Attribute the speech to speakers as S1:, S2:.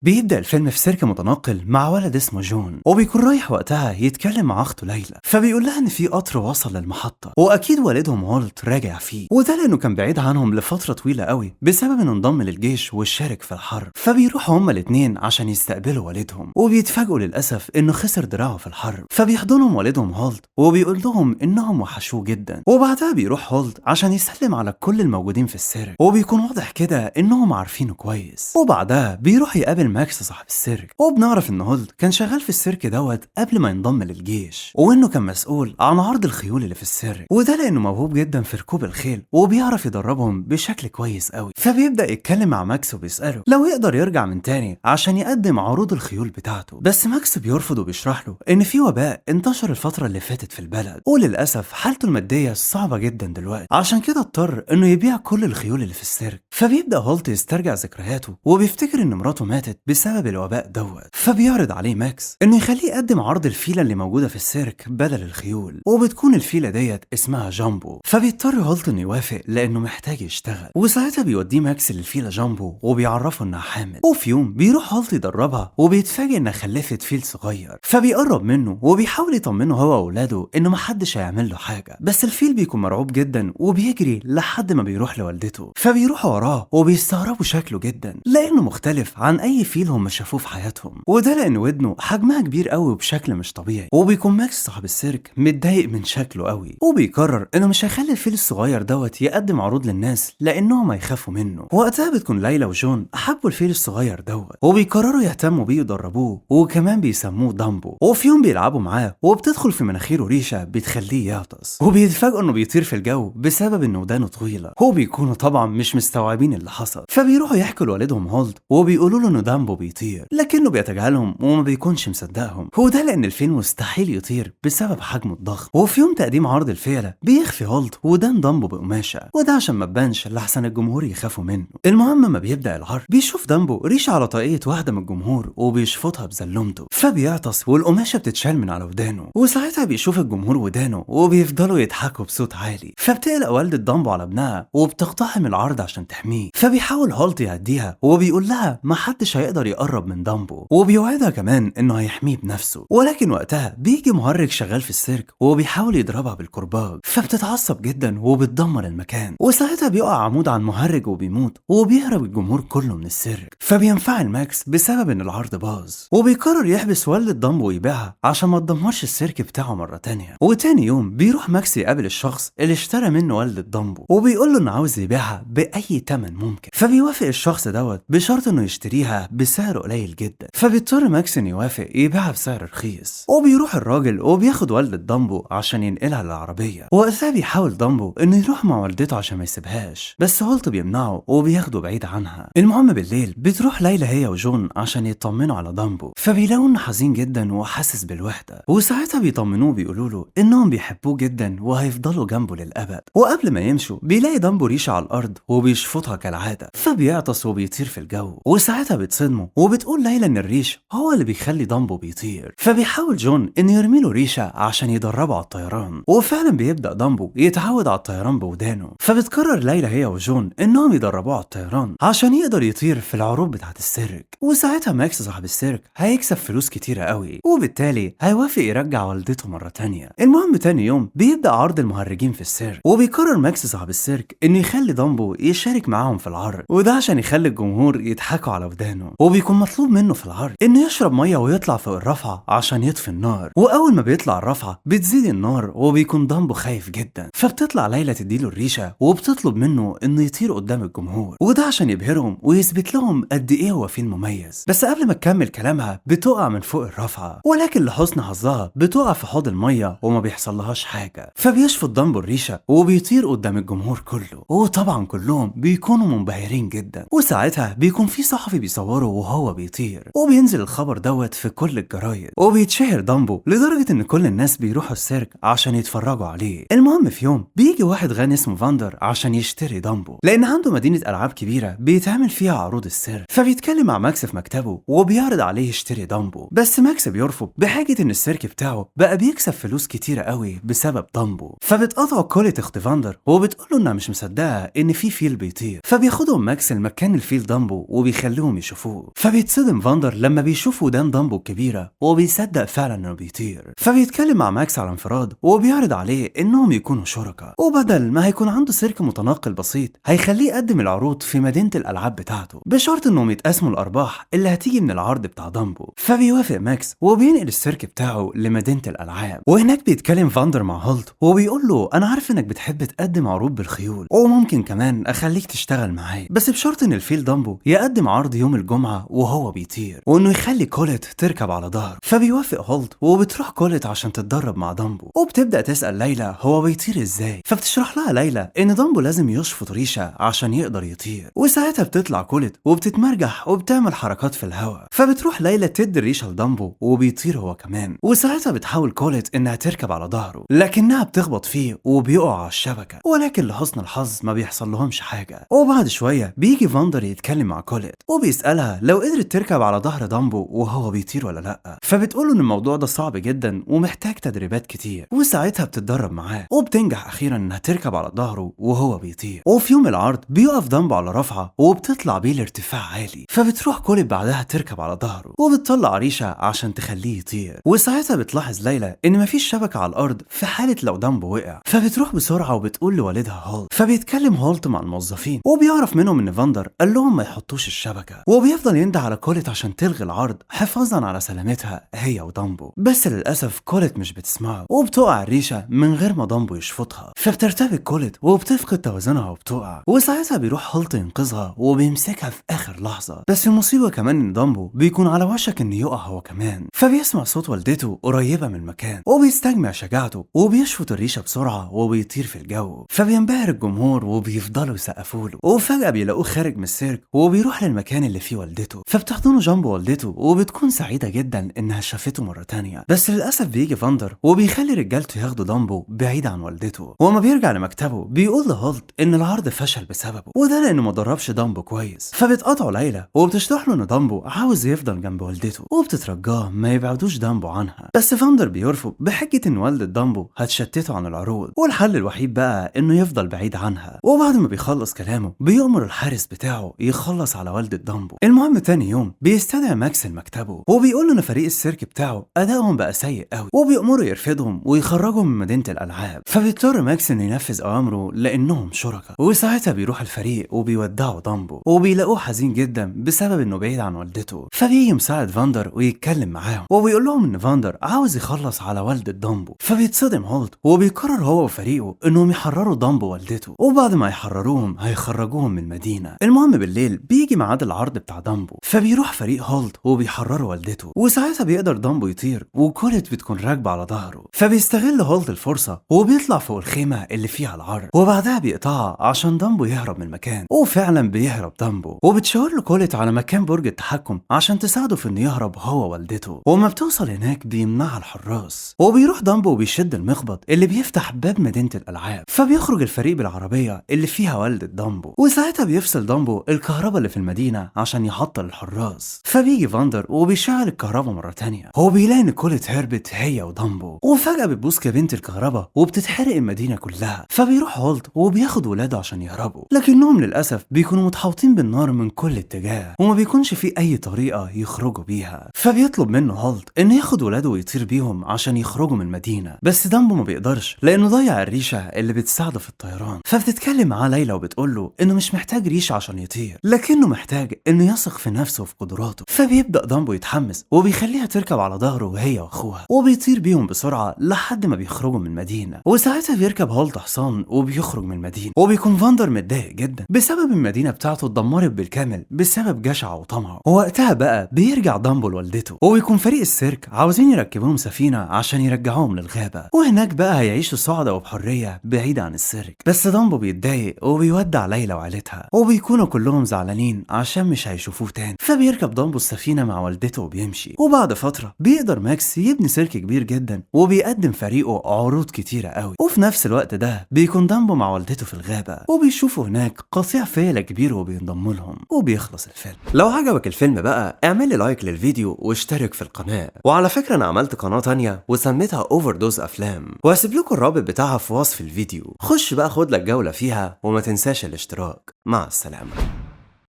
S1: بيبدأ الفيلم في سيرك متنقل مع ولد اسمه جون، وبيكون رايح وقتها يتكلم مع أخته ليلى، فبيقول لها إن في قطر وصل للمحطة وأكيد والدهم هولت راجع فيه، وده لأنه كان بعيد عنهم لفترة طويلة قوي بسبب إنه انضم للجيش وشارك في الحرب. فبيروحوا هما الاتنين عشان يستقبلوا والدهم، وبيتفاجئوا للأسف إنه خسر دراعه في الحرب. فبيحضنهم والدهم هولت وبيقول لهم إنهم وحشوه جدا. وبعدها بيروح هولت عشان يسلم على كل الموجودين في السيرك، وبيكون واضح كده إنهم عارفينه كويس. وبعدها بيروح يقابل ماكس صاحب السيرك، وبنعرف ان هولت كان شغال في السيرك دوت قبل ما ينضم للجيش، وانه كان مسؤول عن عرض الخيول اللي في السيرك، وده لانه موهوب جدا في ركوب الخيل وبيعرف يدربهم بشكل كويس قوي. فبيبدا يتكلم مع ماكس وبيساله لو يقدر يرجع من تاني عشان يقدم عروض الخيول بتاعته، بس ماكس بيرفض وبيشرح له ان في وباء انتشر الفترة اللي فاتت في البلد، وللاسف حالته المادية صعبة جدا دلوقتي، عشان كده اضطر انه يبيع كل الخيول اللي في السيرك. فبيبدا هولت يسترجع ذكرياته وبيفتكر ان مراته ماتت بسبب الوباء دوت. فبيعرض عليه ماكس انه يخليه يقدم عرض الفيلة اللي موجودة في السيرك بدل الخيول، وبتكون الفيلة ديت اسمها جامبو. فبيضطر هولت انه يوافق لانه محتاج يشتغل، وساعتها بيوديه ماكس للفيله جامبو وبيعرفه انها حامل. وفي يوم بيروح هولت يدربها وبيتفاجئ انها خلفت فيل صغير، فبيقرب منه وبيحاول يطمنه هو واولاده انه محدش هيعمل له حاجة، بس الفيل بيكون مرعوب جدا وبيجري لحد ما بيروح لوالدته. فبيروحوا وراه وبيستغربوا شكله جدا لانه مختلف عن اي فيل هم شافوه في حياتهم، وده لان ودنه حجمها كبير قوي وبشكل مش طبيعي. وبيكون ماكس صاحب السيرك متضايق من شكله قوي، وبيقرر انه مش هيخلي الفيل الصغير دوت يقدم عروض للناس لانهم هيخافوا منه. وقتها بتكون ليلى وجون حبوا الفيل الصغير دوت وبيقرروا يهتموا بيه ويدربوه، وكمان بيسموه دامبو. وفي يوم بيلعبوا معاه وبتدخل في مناخيره ريشه بتخليه يعطس، وبيتفاجئوا انه بيطير في الجو بسبب ان ودانه طويلة. هو بيكونوا طبعا مش مستوعبين اللي حصل، فبيروحوا يحكوا لوالدهم هولت وبيقولوا له انه دامبو بيطير، لكنه بيتجاهلهم وما بيكونش مصدقهم، هو ده لان الفيل مستحيل يطير بسبب حجمه الضخم. وفي يوم تقديم عرض الفيلة بيخفي هولت ودان دامبو بقماشه، وده عشان ما تبانش لحسن الجمهور يخافوا منه. المهم ما بيبدا العرض بيشوف دامبو ريشه على طاقية واحدة من الجمهور وبيشفطها بزلمته، فبيعطس والقماشه بتتشال من على ودانه، وساعتها بيشوف الجمهور ودانه وبيفضلوا يضحكوا بصوت عالي. فبتقلق والده دامبو على ابنها وبتقتحم العرض عشان تحميه، فبيحاول هولت يهديها وبيقول لها ما حدش هيقدر يقرب من دامبو، وبيوعدها كمان انه هيحميه بنفسه. ولكن وقتها بيجي مهرج شغال في السيرك وبيحاول يضربها بالكرباج، فبتتعصب جدا وبتدمر المكان، وساعتها بيقع عمود عن مهرج وبيموت، وبيهرب الجمهور كله من السيرك. فبينفعل ماكس بسبب ان العرض باظ، وبيقرر يحبس والدة دامبو ويبيعها عشان ما تدمرش السيرك بتاعه مرة تانية. وتاني يوم بيروح ماكس يقابل الشخص اللي اشترى منه والدة دامبو وبيقول له انه عاوز يبيعها باي تمن ممكن، فبيوافق الشخص دوت بشرط انه يشتريها بسعر قليل جدا. فبيضطر ماكس انه يوافق يبيعها بسعر رخيص، وبيروح الراجل وبياخد والدة دامبو عشان ينقلها للعربية. وقتها بيحاول دامبو انه يروح مع والدته عشان ما يسيبهاش، بس هولت بيمنعه وبياخده بعيد عنها. المهم بالليل بتروح ليلى هي وجون عشان يطمنوا على دامبو، فبيلاقوا انه حزين جدا وحاسس بالوحدة، وساعتها بيطمنوه بيقولوا له انهم بيحبوه جدا وهيفضلوا جنبه للابد. وقبل ما يمشوا بيلاقي دامبو ريشه على الارض وبيشفطها كالعادة، فبيعطس وبيطير في الجو، وساعتها بتصدمه وبتقول ليلى ان الريش هو اللي بيخلي دامبو بيطير. فبيحاول جون انه يرمي له ريشه عشان يدربه على الطيران، وفعلا بيبدا دامبو يتعود على الطيران بودانه. فبتقرر ليلى هي وجون انهم يدربوه على الطيران عشان يقدر يطير في العروض بتاعه السيرك، وساعتها ماكس صاحب السيرك هيكسب فلوس كتيرة قوي، وبالتالي هيوافق يرجع والدته مرة تانية. المهم تاني يوم بيبدا عرض المهرجين في السيرك، وبيقرر ماكس صاحب السيرك انه يخلي دامبو يشارك معاهم في العرض، وده عشان يخلي الجمهور يضحكوا على ودانه. وبيكون مطلوب منه في العرض انه يشرب مية ويطلع فوق الرفعة عشان يطفي النار، واول ما بيطلع الرفعة بتزيد النار وبيكون دامبو خايف جدا. فبتطلع ليلى تديله الريشة وبتطلب منه انه يطير قدام الجمهور، وده عشان يبهرهم ويثبت لهم قد ايه هو فيل مميز. بس قبل ما تكمل كلامها بتقع من فوق الرفعة، ولكن لحسن حظها بتقع في حوض المية وما بيحصل لهاش حاجة. فبيشفط دامبو الريشة وبيطير قدام الجمهور كله، وطبعا كلهم بيكونوا منبهرين جدا. وساعتها بيكون في صحفي بيصوره وهو بيطير، وبينزل الخبر دوت في كل الجرايد، وبيتشهر دامبو لدرجة ان كل الناس بيروحوا السيرك عشان يتفرجوا عليه. المهم في يوم بيجي واحد غني اسمه فاندر عشان يشتري دامبو، لان عنده مدينة العاب كبيرة بيتعمل فيها عروض السيرك. فبيتكلم مع ماكس في مكتبه وبيعرض عليه يشتري دامبو، بس ماكس بيرفض بحاجة ان السيرك بتاعه بقى بيكسب فلوس كتيرة قوي بسبب دامبو. فبتقطعه كوليت اخت فاندر وبتقول له انها مش مصدقه ان في فيل بيطير. فبياخدهم ماكس المكان الفيل دامبو وبيخليهم يشوفوه. شافوه. فبيتصدم فاندر لما بيشوف ودان دامبو الكبيرة وبيصدق فعلا انه بيطير. فبيتكلم مع ماكس على انفراد وبيعرض عليه انهم يكونوا شركاء، وبدل ما هيكون عنده سيرك متنقل بسيط هيخليه يقدم العروض في مدينة الألعاب بتاعته، بشرط انهم يتقاسموا الأرباح اللي هتيجي من العرض بتاع دامبو. فبيوافق ماكس وبينقل السيرك بتاعه لمدينة الألعاب. وهناك بيتكلم فاندر مع هولت وبيقول له أنا عارف إنك بتحب تقدم عروض بالخيول، وممكن كمان أخليك تشتغل معايا، بس بشرط إن الفيل دامبو يقدم عرض يوم الجمعة وهو بيطير، وإنه يخلي كوليت تركب على ظهره. فبيوافق هولت وبتروح كوليت عشان تتدرب مع دامبو، وبتبدأ تسأل ليلى هو بيطير إزاي، فبتشرح لها ليلى إن دامبو لازم يشفط ريشة عشان يقدر يطير. وساعتها بتطلع كوليت وبتتمرجح وبتعمل حركات في الهواء، فبتروح ليلى تدي الريشة لدامبو وبيطير هو كمان. وساعتها بتحاول كوليت انها تركب على ظهره لكنها بتخبط فيه وبيقع على الشبكة، ولكن لحسن الحظ ما بيحصل لهمش حاجة. وبعد شوية بيجي فاندر يتكلم مع كوليت وبيسألها لو قدرت تركب على ظهر دامبو وهو بيطير ولا لأ، فبتقوله ان الموضوع ده صعب جدا ومحتاج تدريبات كتير. وساعتها بتتدرب معاه وبتنجح اخيرا انها تركب على ظهره وهو بيطير. وفي يوم العرض بيقف دامبو على رفعه وبتطلع بيه لارتفاع عالي، فبتروح كوليت بعدها تركب على ظهره وبتطلع ريشه عشان تخليه يطير. وساعتها بتلاحظ ليلى ان مفيش شبكة على الارض في حاله لو دامبو وقع، فبتروح بسرعة وبتقول لوالدها هولت. فبيتكلم هولت مع الموظفين وبيعرف منهم ان فاندر قال لهم ما يحطوش الشبكة، وبيفضل ينده على كوليت عشان تلغي العرض حفاظا على سلامتها هي ودامبو، بس للاسف كوليت مش بتسمعه وبتقع الريشة من غير ما دامبو يشفطها. فبترتبك كوليت وبتفقد توازنها وبتقع، وساعتها بيروح هولت ينقذها وبيمسكها في اخر لحظة. بس المصيبة كمان ان دامبو بيكون على وشك انه يقع هو كمان، فبيسمع صوت والدته قريبه من المكان وبيستجمع شجاعته وبيشفط الريشة بسرعة وبيطير في الجو. فبينبهر الجمهور وبيفضلوا يسقفوا له، وفجاة بيلاقوه خارج من السيرك وبيروح للمكان اللي فيه والدته. فبتحضنه جنب والدته وبتكون سعيدة جدا انها شافته مرة تانية. بس للاسف بيجي فاندر وبيخلي رجالته ياخدوا دامبو بعيد عن والدته، وما بيرجع لمكتبه بيقول لهولت ان العرض فشل بسببه، وده لانه ما دربش دامبو كويس. فبتقاطعه ليلى وبتشرح له ان دامبو عاوز يفضل جنب والدته وبتترجاه ما يبعدوش دامبو عنها، بس فاندر بيرفض بحجة ان والدة دامبو هتشتته عن العروض، والحل الوحيد بقى انه يفضل بعيد عنها. وبعد ما بيخلص كلامه بيأمر الحارس بتاعه يخلص على والدة دامبو. المهم تاني يوم بيستدعي ماكس لمكتبه وبيقول له ان فريق السيرك بتاعه ادائهم بقى سيء قوي، وبيأمره يرفدهم ويخرجهم من مدينة الالعاب. فبيضطر ماكس انه ينفذ اوامره لانهم شركاء. وساعتها بيروح الفريق وبيودعوا دامبو وبيلاقوه حزين جدا بسبب انه بعيد عن والدته. فبيجي مساعد فاندر ويتكلم معاهم وبيقول لهم ان فاندر عاوز يخلص على والدة دامبو. فبيتصدم هولت وبيقرر هو وفريقه انهم يحرروا دامبو والدته، وبعد ما يحرروهم هيخرجوهم من المدينة. المهم بالليل بيجي ميعاد العرض بتاع دامبو، فبيروح فريق هولت وبيحرروا والدته، وساعتها بيقدر دامبو يطير وكوليت بتكون راكبه على ظهره. فبيستغل هولت الفرصة وبيطلع فوق الخيمة اللي فيها العرض، وبعدها بيقطعها عشان دامبو يهرب من المكان، وفعلا بيهرب دامبو. وبتشاور له كوليت على مكان برج التحكم عشان تساعده في انه يهرب هو والدته، وما بتوصل هناك بيمنعها الحراس. وبيروح دامبو وبيشد المقبض اللي بيفتح باب مدينة الألعاب، فبيخرج الفريق بالعربية اللي فيها والدة دامبو، وساعتها بيفصل دامبو الكهرباء اللي في المدينة عشان يعطل الحراس. فبيجي فاندر وبيشعل الكهرباء مرة تانية، هو بيلاقي ان كوليت هربت هي ودامبو، وفجأة بتبوظ كابينة الكهرباء وبتتحرق المدينة كلها. فبيروح هولت وبياخد ولاده عشان يهربوا، لكنهم للأسف بيكونوا متحوطين بالنار من كل اتجاه وما بيكونش في أي طريقة يخرجوا بيها. فبيطلب منه هولت إنه ياخد ولاده ويطير بيهم عشان يخرجوا من المدينة، بس دامبو ما بيقدرش لأنه ضيع الريشة اللي بتساعده في الطيران. فبتتكلم معاه ليلى وبتقول له إنه مش محتاج ريشة عشان يطير، لكنه محتاج إنه يثق في نفسه وفي قدراته. فبيبدأ دامبو يتحمس وبيخليها تركب على ظهره وهي وأخوها، وبيطير بيهم بسرعة لحد ما بيخرجوا من المدينة. وساعتها بيركب هولت حصان وبيخرج من المدينة، وبيكون فاندر متضايق جدا بسبب المدينة بتاعته اتدمرت بالكامل بسبب جشعه وطمعه. ووقتها بقى بيرجع دامبو لوالدته، وبيكون فريق السيرك عاوزين يركبوهم سفينة عشان يرجعوهم للغابة، وهناك بقى هيعيشوا سعداء وبحرية بعيد عن السيرك. بس دامبو بيتضايق وبيودع ليلى وعيلتها، وبيكونوا كلهم زعلانين عشان مش هيشوفوه تاني. فبيركب دامبو السفينة مع والدته وبيمشي. وبعد فترة بيقدر ماكس يبني سيرك كبير جدا وبيقدم فريقه عروض كتيرة قوي. وفي نفس الوقت ده بيكون دامبو مع والدته في الغابة، وبيشوفوا هناك قطيع فيلة كبير وبينضموا لهم، وبيخلص الفيلم. لو عجبك الفيلم بقى اعمل لي like للفيديو واشترك في القناة. وعلى فكرة انا عملت قناة تانية وسميتها Overdose افلام، وهسيب لكم الرابط بتاعها في وصف الفيديو. خش بقى خد لك جولة فيها وما تنساش الاشتراك. مع السلامة.